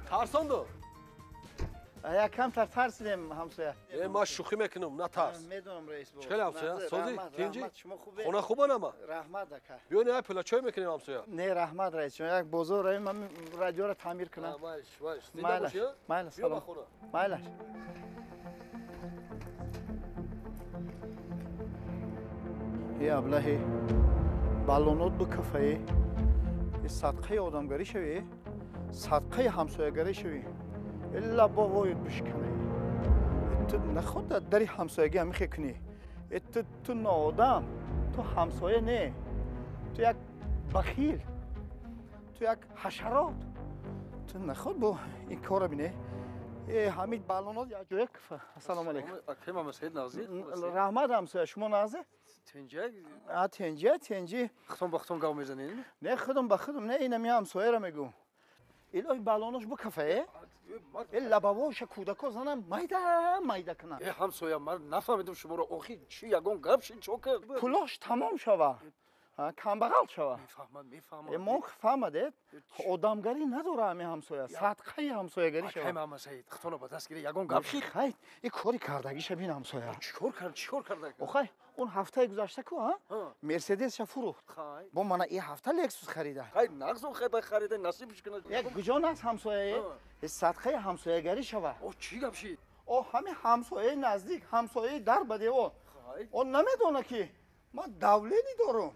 Тарсонду? Якам тарсидем ҳамсоя. Ман шӯхӣ мекунам, натарс. Медонам раис бо. Чӣ хел ҳамсоя? Созӣ? Тинҷӣ? Шумо хубе? Хона хуба нама? Раҳмат ака. Биё не пула чой мекунем ҳамсоя. Не, раҳмат раис ҷон, як бозор равем, ман радиоро таъмир кунам. Майлаш, майлаш. Зинда бошӣ? Майлаш, биё ба хона. Майлаш. Е аблаҳе, баллонот бикафае, садқаи одамгарӣ шавӣ, садқаи ҳамсоягарӣ шавӣ. Илла бовоют бишканӣ. Ту наход дари ҳамсоягӣ ҳамихе кунӣ. Ту ноодам, ту ҳамсоя не, ту як бахил, ту як ҳашарот. Ту наход бо ин кора бине. Ҳамин баллонот якҷоя кифа. Ассалому алайкум. Раҳмат ҳамсоя, шумо нағзе? Тенҷа? Тенҷа, тенҷи. Худтон ба худтон гап мезанед? Не, худам ба худам не, инами ҳамсояро мегӯм. Илоҳи баллонош бикафае? Лабавоша кӯдако занам майда майда кунам. Ҳамсоя, ман нафаҳмидам шуморо. Охи чӣ ягон гап шид, чо кард? Пулош тамом шава, камбағал шава. Мефаҳмам, мефаҳмам. Мо фаҳмадед, одамгарӣ надора ҳами ҳамсоя, садқаи ҳамсоягарӣ шава. Акай Маҳмадсаид, худтонро ба даст гиред, ягон гап шид. Хай, ин кори кардагиша бин ҳамсоя. Чӣ кор кард, чӣ кор карда? Охай, он ҳафтаи гузашта ку, Мерседесша фурӯхт. Бо мана ин ҳафта Лексус харида. Хай, нағз он хай харида, насибш кунад. Як куҷо нағз ҳамсояе? Садқаи ҳамсоягарӣ шава. О, чӣ гап шид? О, ҳамин ҳамсояи наздик, ҳамсояи дар ба девор. Он намедона ки ман давление дорам.